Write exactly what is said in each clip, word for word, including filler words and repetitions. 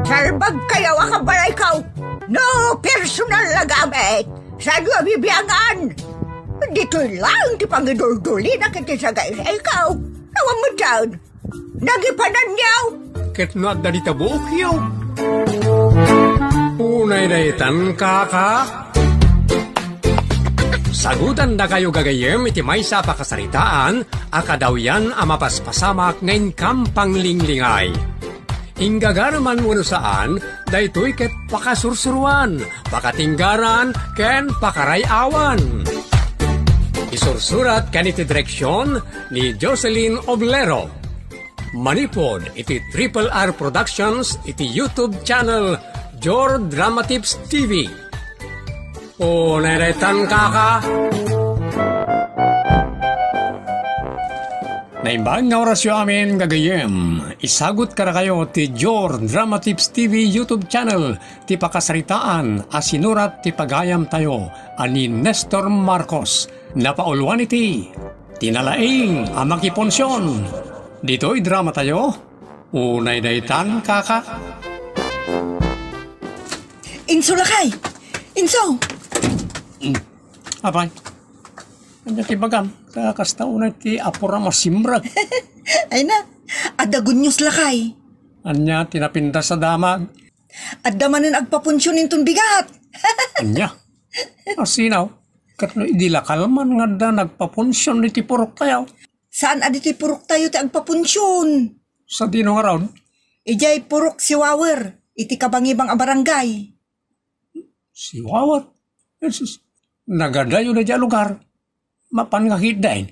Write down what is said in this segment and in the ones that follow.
Salbagkayo a kabalayko. No personal a gamit, saanyo a bibiangan. Ditoy laeng ti pangiduldulina iti sagaysayko. Awan metten. Nagipananyo. Ket no adda dita buokyo. Unay daytan, kaka. Sagutandakayo gagayyem iti maysa a pakasaritaan a kadawyan a mapaspasamak nga inkam panglinglingay. Inggagara man wenno saan, daytoy ket pakasursuroan, pakatinggaran, ken pakaray-awan. Isursurat ken iti direksion ni Jocelyn Oblero. Manipud iti Triple R Productions iti YouTube channel Jor Dramatips T V. O, neretan, kaka. Naimbag nga orasyo amin, gagayyem. Isagut kadakayo ti Jor Dramatips T V YouTube channel ti pakasaritaan a sinurat ti pagayamtayo a ni Nestor Marcos. Napauluan iti Ti Nalaing a Makipunsion. Ditoy dramatayo, unay daytan, kaka. Inso, lakay! Inso! Mm. Apay, ania ti ibagam? Ta kasta unay ti apuram a simrek. Ay na, adda good news, lakay. Ania ti napintas a damag? Adda manen agpapunsion inton bigat. Ania? Asinaw? Ket no idi lakal man nga adda nagpapunsion iti puroktayo? Saan a ditoy puroktayo ti agpapunsion? Sadino ngarud? Idiay Purok Siwawer, iti kabangibang a barangay. Siwawer? Jesus, nagadayo daydiay a lugar. Mapan nga ketdin?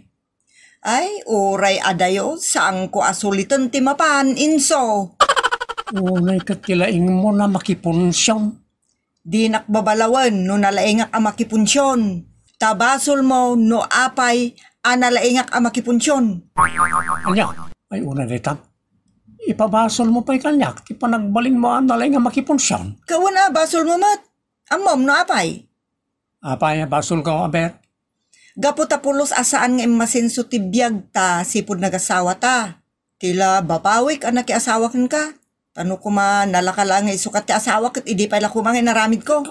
Ay, uray adayo, saanko a suliten ti mapan, inso. Unay ket ti laingmo a makipunsion. Dinak babalawen no nalaingak a makipunsion. Ta basolmo no apay a nalaingak a makipunsion. Ania? Ay, unay daytan. Ipabasolmo pay kaniak ti panagbalinmo a nalaing a makipunsion. Kawen a, basolmo met. Ammom no apay? Apay a basolko, aber? Gapu ta pulos a saan nga immasenso ti biag ta sipud nagasawata. Ti la bapawik a nakiasawa kenka. Ta no koma nalaka laeng nga isu ket ti asawa ket idi pay la koma nga inaramidko.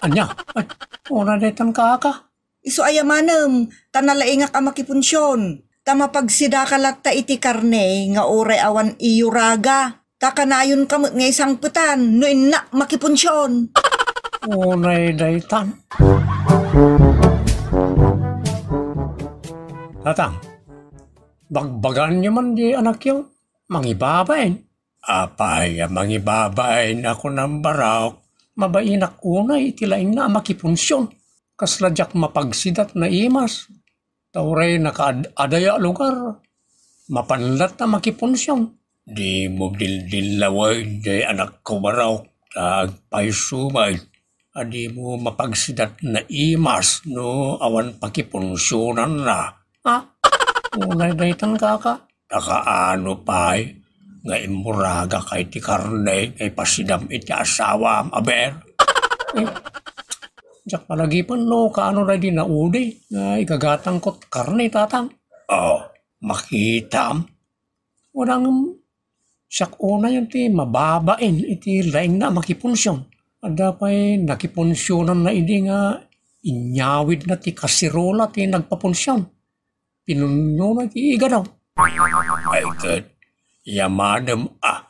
Ania? Ay, unay daytan, kaka. Isu aya manen, ta nalaingak a makipunsion. Ta mapagsidaka latta iti karne nga uray awan iyuraga. Ta kanayonka met nga isangpetan no innak makipunsion. Unay daytan. Tatang, bagbagaanyo man di anakyo, mangibabain. Apay a mangibabain a kunam, barok, mabainak unay iti laingna a makipunsion. Kasla diak mapagsida a naimas. Ta uray nakaad-adayo a lugar, mapan latta a makipunsion. Dimo dildillawen diay anakko, barok, ta agpayso met a dimo mapagsida a naimas no awan pakipunsionanna. Ha? Unay daytan, kaka. Ta kaano pay nga immuragaka iti karne nga ipasidam iti asawam, aber? Eh, diak malagipen no kaano daydi naudi nga igagatangko ti karne, tatang. Oh, makitam? Wadangem, siak unayen ti mababain iti laingna a makipunsion. Adda pay nakipunsionanna idi nga inyawidna ti kaserola ti nagpapunsion. Pinunyona ti igadaw. Ay ket, yamadem a,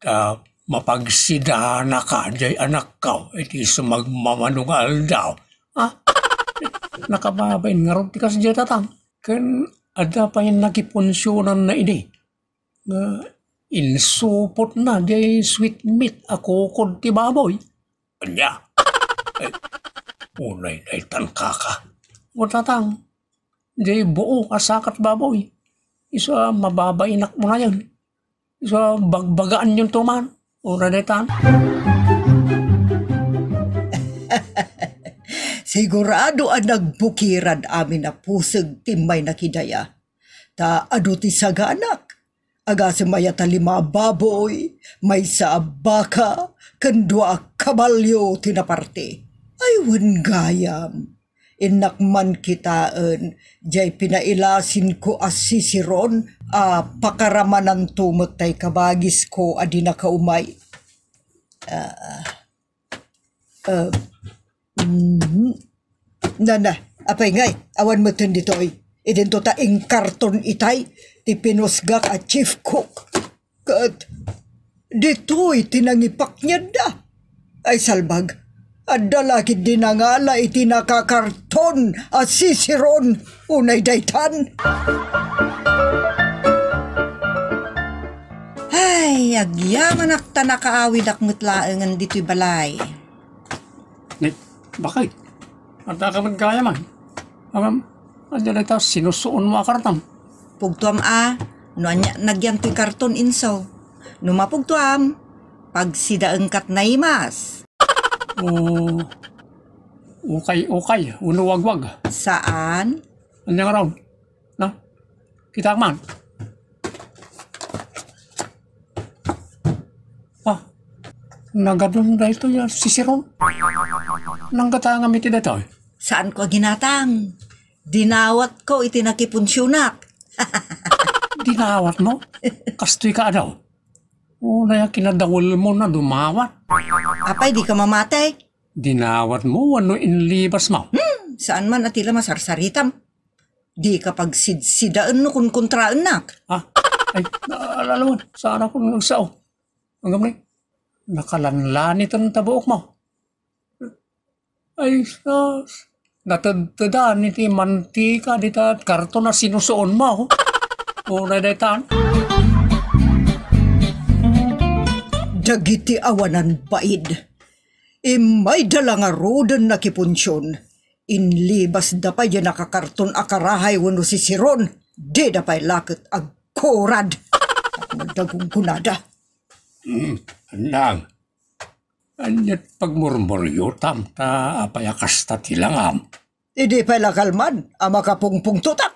ta mapagsidanaka diay anakko iti sumagmamano nga aldaw. Ha? Nakababain ngarud ti kasdiay, tatang. Ken adda pay nakipunsionanna idi nga insupotna diay sweet meat a kukod ti baboy. Ania? Ay, unay daytan, kaka. O, tatang, diay buo a sakat baboy. Isu a mababainak unayen. Isu a bagbagaanyonto man. Unay daytan. Sigurado a nagbukirad amin a puseg ti mayna kidaya. Ta adu ti saganak. Agasem aya ta lima a baboy, maysa a baka, ken dua a kabalio ti naparte. Ay, wen gayam, innak man kitaen, diay pinailasinko a sisiron a pakaramananto met tay kabagisko a di nakaumay. Ah, ah, mm, nana, apay ngay, awan metten ditoy. Idinto ta inkarton itay ti pinusgak a chief cook. Ket ditoy ti nangipakniadda. Ay salbag, adda la ketdi nangala iti nakakarton a sisiron unay daytan. Ay, agyamanak ta nakaawidak met laengen ditoy balay. Ni, bakit? Adda ka met gayam, ay? Agam, adda dayta sinusuonmo a karton? Pugtoam a, no ania nagyan toy karton, inso. No mapugtoam, pagsidaengkat naimas. O, ukay, ukay, wenno wagwag. Saan? Ania nga raon? Na? Kitaak man. Ah, nagadun daytoy a sisiron. Nanggatangam iti daytoy. Saanko a ginatang. Dinawatko iti nakipunsionak. Dinawatmo? Kastoy ka adaw. Unay a kinadawelmo na dumawat. Apay, dika mamati? Dinawatmo wenno inlibasmo? Hmm, saan man a ti la masarsaritam. Dika pagsidsidaen no kunkontraennak. Ah, ay, na-, alalawan, saan a kun nga agsao. Anggam ni, nakalanlaniten ta buokmo. Ay, sus, natedtedan iti mantika dita karton a sinusuonmo. Unay daytan. Dagiti awanan baid. Immayda la ngaruden nakipunsion. Inlibasda pay diay nakakarton a karahay wenno sisiron. Dida pay la ket agkurad. Nagdagungonada. Hmm, Andang. Ania't pagmurmuriotam ta apay a kasta ti langam? Idi pay la kalman a makapungpungtotak.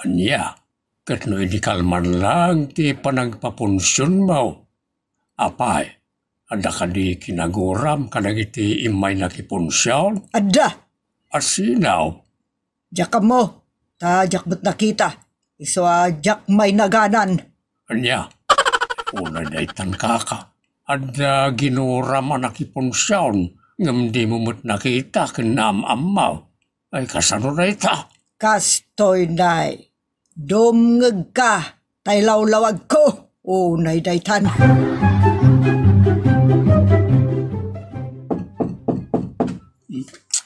Ania? Ket no idi kalman lang ti panagpapunsionmo, apay, adda kadi kinaguram kadagiti immay nakipunsion? Adda. Asino? Diak ammo, ta diak met nakita, isu a diak mainaganan. Ania? Unay daytan, kaka. Adda ginuram a nakipunsion, ngem dimo met nakita ken naam-ammo. Ay, kasano dayta? Kastoy, nay. Dumngegka, ta ilawlawagko. Unay daytan.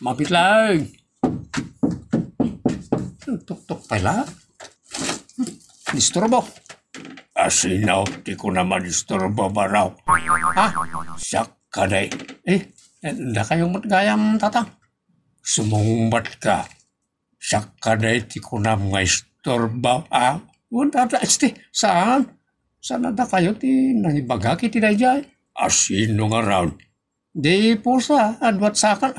Mapit laeng. Tuktok pay la. Disturbo. Asino ti kunam a disturbo, baro? Ha? Siak kadi. Eh, eh, dakayo met gayam, tatang. Sumungbat ka. Siak kadi ti kunam nga isturbo, a? Wen, tata, esti, saan? Saan a dakayo ti nangibagak iti daydiay? Asino ngarud? Di pusa, adua ti sakal.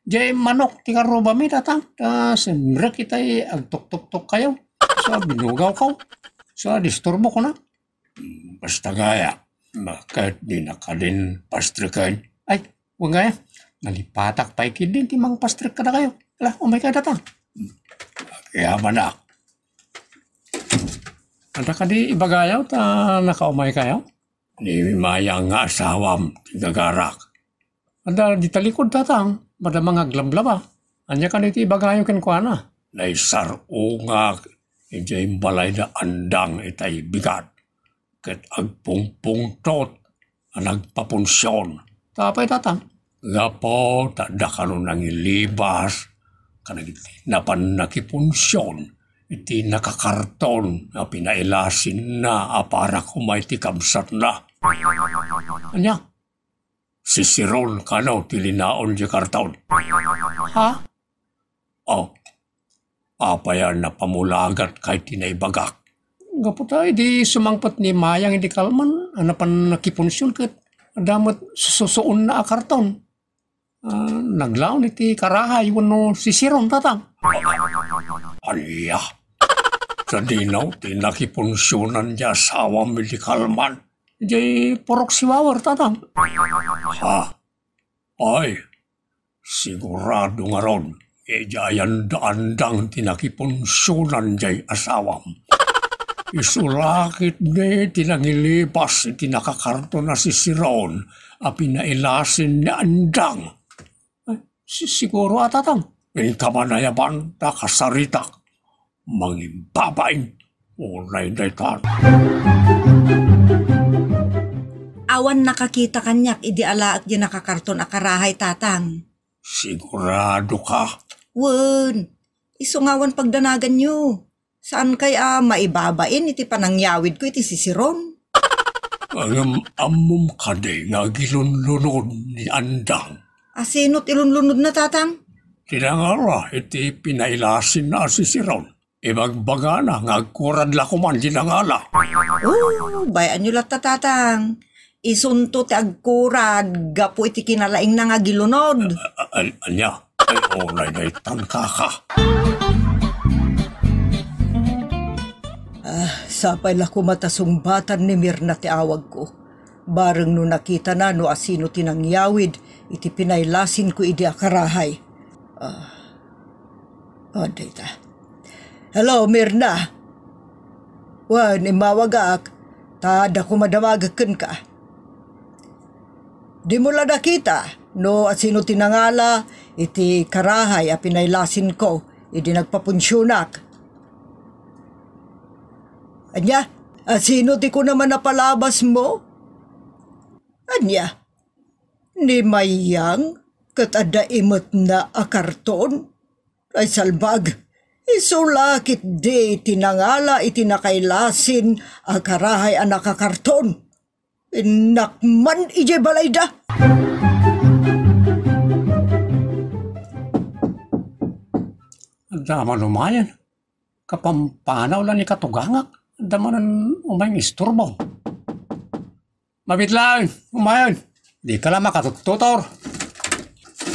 Diay manok ti karrubami, tatang. Ta simrek itay agtuktoktok kayo. So, binugawko. So, disturbo ko na. Basta gaya, ket di na kadin pastreken. Ay, wen gaya, nalipatak pay ketdin ti mangpastrek kadakayo. Ala, umay kayo, tatang. Kaya manak. Adda kadi ibagayo ta nakaumay kayo? Ni Mayang nga asawam ti gagarak. Adda dita likud, tatang, madama nga aglablaba. Ania kadi ti ibagayo kenkuana? Naisar-ungak idiay balayda Andang itay bigat, ket agpungpungtot a nagpapunsion. Ta apay, tatang? Gapu ta adda kano nangilibas kadagiti napan nakipunsion iti nakakarton a pinailasinna a para kumay ti kabsatna. Ania? Sisiron kano ti linaon diay karton? Ha? O, apay a napamulagat kay ti naibagak? Gapu ta idi sumangpet ni Mayang idi kalman a napan nakipunsion ket adda met sususuonna a karton. Ah, naglaon iti karahay wenno sisiron, tatang. Ania? Sadino ti nakipunsionan ti asawam idi kalman? Diay purok siwawer, tatang. Ha? Ay, sigurado ngarud, idiay Andang ti nakipunsionan diay asawam. Isu la ketdi ti nangilibas iti nakakarton a sisiron a pinailasin ni Andang. Ay, si-, siguro a, Tatang. Inka man ayaban ta kasaritak. Mangimbabain. Unay daytan. Awan nakakita kaniak idi alaek di nakakarton a karahay, Tatang. Sigurado ka? Wen, isu nga awan pagdanaganyo. Saan kay a maibabain iti panangyawidko iti sisiron? Ngem ammom kadi nga agilunlunod ni Andang? A sino ti ilunlunodna, Tatang? Ti nangala iti pinailasinna a sisiron. Ibagbagana nga agkurad la koman ti nangala. Oh, bay-anyo latta, Tatang. Isunto ti agkurad gapu iti kinalaingna nga agilunod. A-, a-, ania? Ay, unay daytan, kaka. Ah, sapay la koma ta sungbatan ni Mirna ti awagko. Bareng no nakitana no asino ti nangyawid iti pinailasinko idi a karahay. Ah, oh, dayta. Hello, Mirna. Wen, immawagak, ta adda koma damagek kenka. Dimo la nakita no asino ti nangala iti karahay a pinailasinko idi nagpapunsionak. Ania? Asino ti kunam a napalabasmo? Ania? Ni Mayang ket adda imetna a karton? Ay, salbag! Isu la ketdi ti nangala iti nakailasin a karahay a nakakarton. Innak man idiay balayda. Adda man umayen. Kapampanaw la ni katugangak. Adda manen umayen nga isturbo. Mabit laeng, umayen. Dika la makatuttutor.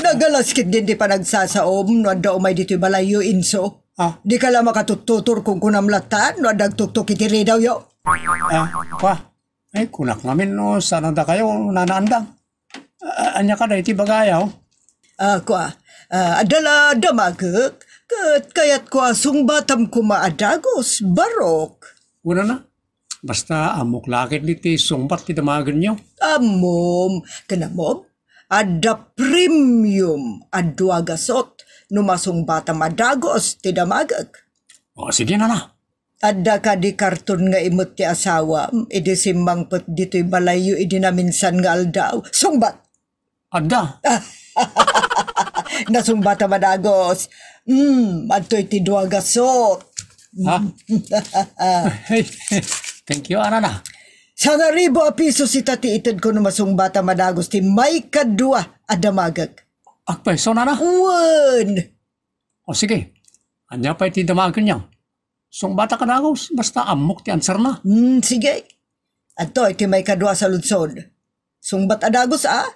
Nagalas ketdin ti panagsasaom no adda umay ditoy balayyo, Inso. Ah. Dika la makatuttutor kunkunam latta no adda agtuktok iti ridawyo. Ah, kwa. Ay, kunak ngamin no saan a dakayo, Nana Andang. A-, ania kada iti bagayaw? Ah, kua, ah, adda la damagek, ket kayatko a sungbatam koma a dagus, barok. Kunana, basta ammok la ketdi ti sungbat ti damagenyo. Ammom, ken ammom, adda premium a dua gasot no masungbatam a dagus ti damagek. O, sige, Nana. Adda kadi karton nga imet ti asawam idi simmangpet ditoy balayyo idi naminsan nga aldaw? Sungbat! Adda. Nasungbatam a dagus. Hmm, adtoy ti dua gasot. Ha? Hey, thank you, Nana. Sangaribu a pisos ita ti itedko no masungbatam a dagus ti maikadua a damagek. Agpayso, Nana? Wen! O sige, ania pay ti damagenyo? Sungbatak a dagus, basta ammok ti answerna. Hmm, sige. Adtoy ti maikadua a saludsod. Sungbat a dagus, a?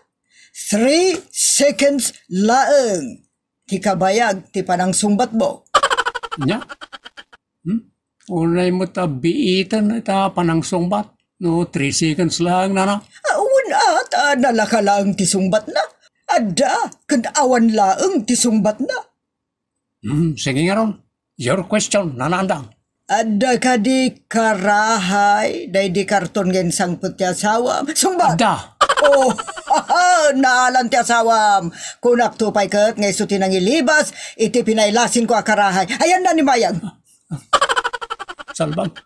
Three seconds laeng ti kabayag ti panangsungbatmo. Ania? Hmm? Unay met a biiten ita panangsungbat. No, three seconds laeng, Nana. Ah, wen, a, ta nalaka laeng ti sungbatna. Adda, ken awan laeng ti sungbatna. Hmm, sige ngarud. Your question, Nana Andang. Adda kadi karahay daydi karton nga insangpet ti asawam? Sungbat! Adda. Oh, naalan ti asawam. Kunakto pay ket nga isu ti nangilibas iti pinailasinko a karahay. Ayanna ni Mayang. Salbag.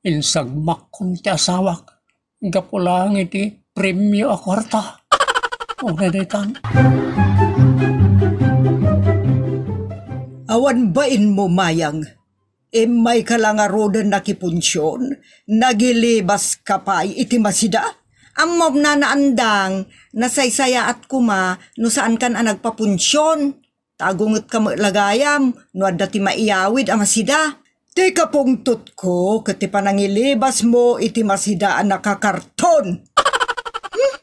Insagmakkon ti asawak gapu laeng iti premio a kuarta. Unay daytan. Awan bainmo, Mayang. Immayka la ngaruden nakipunsion, nagilibas ka pay iti masida? Ammom, Nana Andang, nasaysayaat koma no saankan a nagpapunsion. Tagungetka met la gayam no adda ti maiyawid a masida. Ti kapungtotko ket ti panangilibasmo iti masida a nakakarton. Hmm?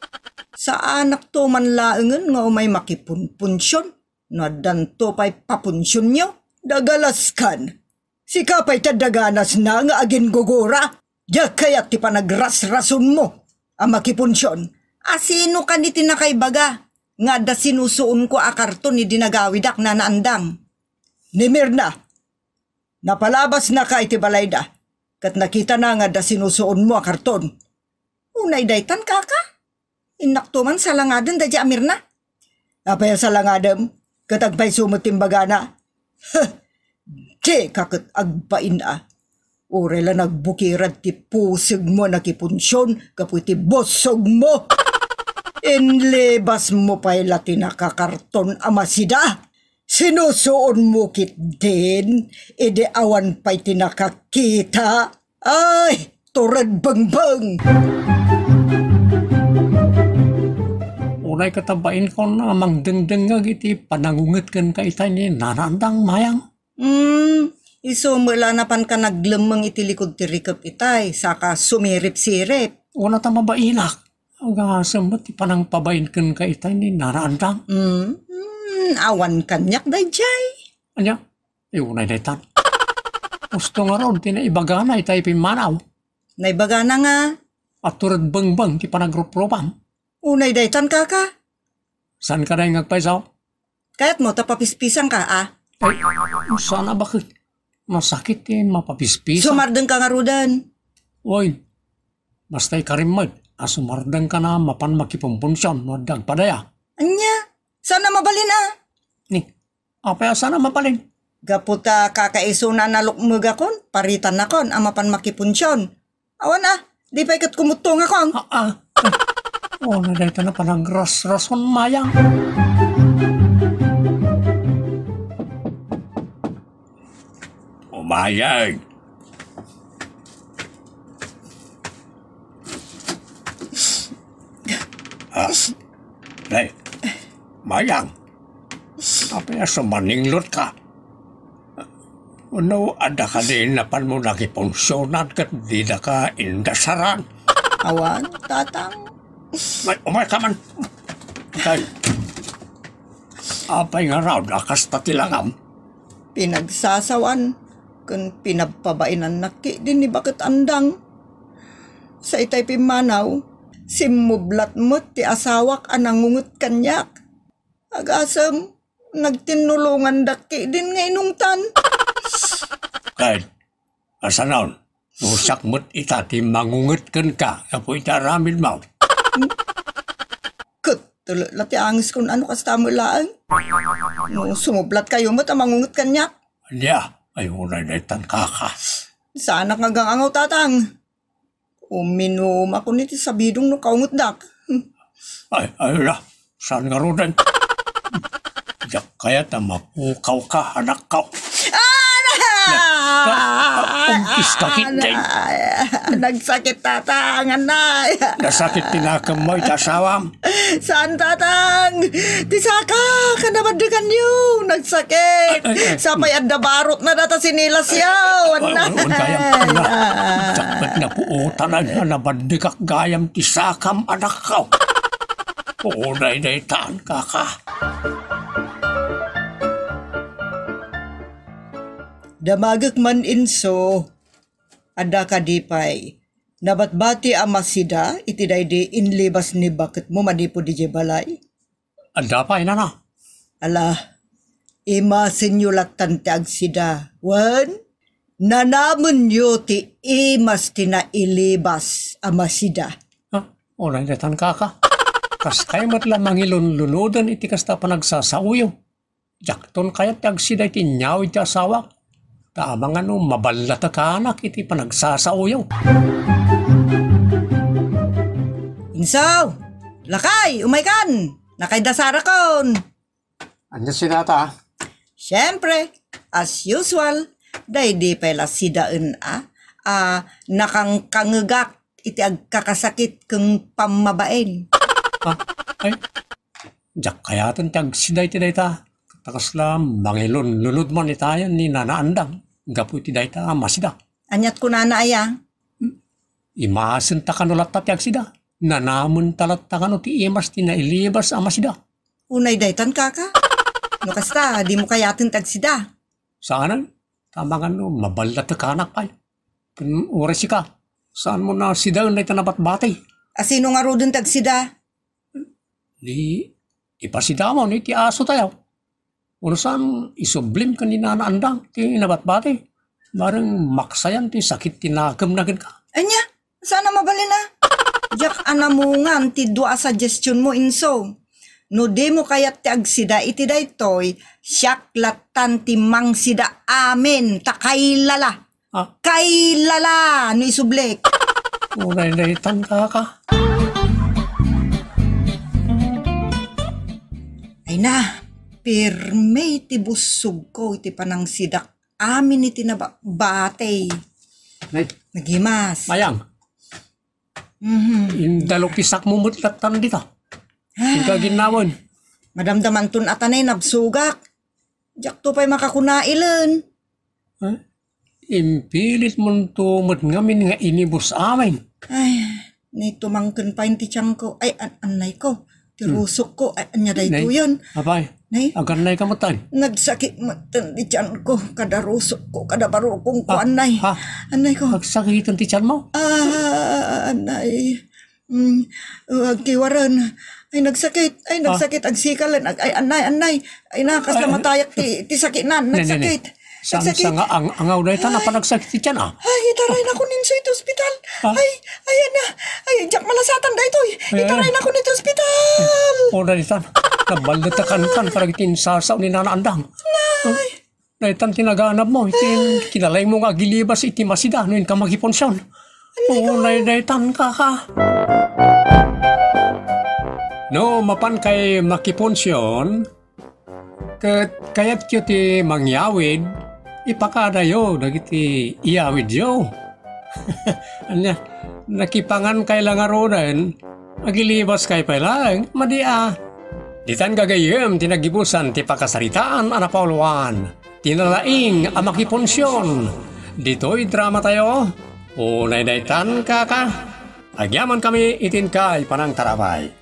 Saanakto man laengen nga umay makipunpunsion no addanto pay papunsionyo. Dagalaskan. Sika pay ti adda ganasna nga aginggugura. Diak kayat ti panagrasrasonmo a makipunsion. Asino kani ti nakaibaga nga adda sinusuonko a karton idi nagawidak, Nana Andang? Ni Mirna, napalabasnaka iti balayda. Ket nakitana nga adda sinusuonmo a karton. Unay daytan, kaka? Innakto man salangaden daydiay a Mirna. Apay a salangadem? Ket agpayso met ti imbagana? Heh! Dika ket agbain a. Uray la nagbukirad ti pusegmo a nakipunsion gapu iti busogmo. Inlibasmo pay la ti nakakarton a masida. Sinusuonmo ketdin idi awan pay ti nakakita. Ay, tured bengbeng! Unay ket a bain, kunak, a mangdengdengngeg iti panangunget kenka itay ni Nana Andang, Mayang. Hmm, isu met la napanka naglemmeng iti likud ti rikep itay, saka sumirip-sirip. Wen ta mabainak. Agasem met ti panangpabain kenka itay ni Nana Andang. Hmm, hmm, awan kaniak daydiay. Ania? Ay, unay daytan. Husto ngarud ti naibagana itay pimmanaw. Naibagana nga? A tured bengbeng ti panagruprupam. Unay daytan, kaka? Saan ka dayta nga agpayso? Kayatmo ta papispisangka, a? Ay, saan a baket. Masakit ti mapapispisa. Sumardengka ngaruden. Oy, basta ikarim met a sumardengka a mapan makipumpunsion no adda agpadaya. Ania? Saan a mabalin, a? Ni, apay a saan a mabalin? Gapu ta kakaisuna a nalukmegakon, paritannakon a mapan makipunsion. Awan a, di pay ket kumuttongakon. Ah, ah. Oh, na dayta na panagrasrason, Mayang. O, Mayang. Ah, nay, Mayang. Apay a sumaninglotka? Wenno, adda kadi napanmo nakipunsionan ket didaka indasaran? Awan, tatang. May, umayka man. Kay, apay ngarud a kasta ti langam? Pinagsasawan ken pinagpabainannak ketdin ni Baket Andang. Sa itay pimmanaw, simmublat met ti asawak a nangunget kaniak. Agasem, nagtinnulongandak ketdin nga inungtan. Ken, asanon, no siak met ita ti mangunget kenka gapu iti aramidmo? Ket, tele la ti angiskon a no kasta met laeng. No sumublatkayo met a mangunget kaniak. Ania, ay, unay daytan, kaka. Saanak nga agang-angaw, tatang. Uminumakon iti sabidong no kaungetdak. Ay, ay, la. Saan ngaruden? Diak kayat a mapukawka, anakko. Ah! Na, na, umpiska ketdin. Nagsakit, tatang, anay. Nasakit ti nakemmo iti asawam. Saan, tatang? Ti saka, kanabaddekanyo, nagsakit. Ay, ay, ay. Sapay adda barotna data sinilasyo. Ay, wan, wan gayam. Ay, ay. Sakit na puotan a nabaddekak gayam ti sakam, anakko. Unay daytan, kaka. Damagek man, inso, adda kadi pay nabatbati a masida iti daydi inlibas ni baketmo manipud idiay balay? Adda pay, nana. Ala, imasenyo lattan ti agsida. Wen, nanamenyo ti imas ti nailibas a masida. Ha? Unay daytan, kaka. Kaskay met la mangilunlunoden iti kasta a panagsasaoyo. Diakton kayat ti agsida iti inyawid ti asawak. Ta amangan no maballatekanak iti panagsasaoyo. Insaw! Lakay, umaykan! Nakaidasarakon! Ania sinata? Siempre, as usual, daydi pay la sidaen a, a nakangkangegak iti agkakasakit ken pammabain. Ah, ay, diak kayaten ti agsida iti dayta. Ta kasla mangilunlunud man itayen ni Nana Andang gapu iti dayta a masida. Aniat kunana aya? Imasenta kano latta ti agsida. Nanamenta latta kano ti imas ti nailibas a masida. Unay daytan, kaka? No kasta, dimo kayaten ti agsida. Saanen? Ta amangan no maballatekanak pay. Ken uray sika, saanmo a sidaen dayta nabatbati? A sino ngaruden ti agsida? Di, ipasidamon iti asotayo. Wenno saan, isublim ken ni Nana Andang ti nabatbati. Bareng maksayan ti sakit ti nakemna kenka. Ania? Saan a mabalin a? Diak a namungan ti dua a suggestion mo, inso. No dimo kayat ti agsida iti daytoy, siak lattan ti mangsida amin, ta kailala. Ah. Kailala no isublik. Uray daytan, kaka. Ay na, pirmi ti bussogko iti panangsidak amin iti naba-, batey. Nay. Nagimas. Mayang. Mhm. Indalupisakmo met lattan dita. Ah. Inka ginawen. Madamdamanton a tanay nabsugak. Diakto pay makakunailen. Ha? Impilitmonto met ngamin nga inibus amin. Ay, nay tumangken pay ti tiangko. Ay, an-, annay ko. Ti Hmm. rusok ko. Ay, anya Nay, daytoyen? Apay, Nay? Agannay ka met, ay? Nagsakit met ti tiangko. Kada rusok ko, kada barukong ko, Ah, annay. Ha? Annay ko. Agsakiten ti tianmo? Ah, annay. Mm, agkiwaren. Ay, nagsakit. Ay, Ah. nagsakit. Agsikalen. Ag-, ay, annay, annay. Ay, na, kasla Ay, matayak ti, ti sakit nan. Nay, nay, nay. Nagsakit. Saan, Nagsakit. saan nga ang-, angaw daytan, Ay. Napan nagsakit ti tian, ah? Ay, itaray na ko ninso iti ospital. Ah. Ay, ay, ana. Ay, diak malasatan daytoy. Ay, ay. Itaray na ko iti ospital. O, daytan. Naballetakan kan, karagiti insasao ni Nana Andang. Nay. Daytan ti naganabmo, iti kinalaymo nga agilibas iti masida no inka makipunsion. Oo, nay, daytan, kaka. No, mapan kay makipunsion, ket kayatyo ti mangyawid, ipakadayo dagiti iyawidyo. Ania, nakipangan kay la ngaruden, agilibas kay pay laeng, madi a. Ditan gagayyem ti nagibusan ti pakasaritaan a napauluan ti nalaing a makipunsion. Ditoy drama tayo, unay daytan, kaka. Agyaman kami iti inka a panangtarabay.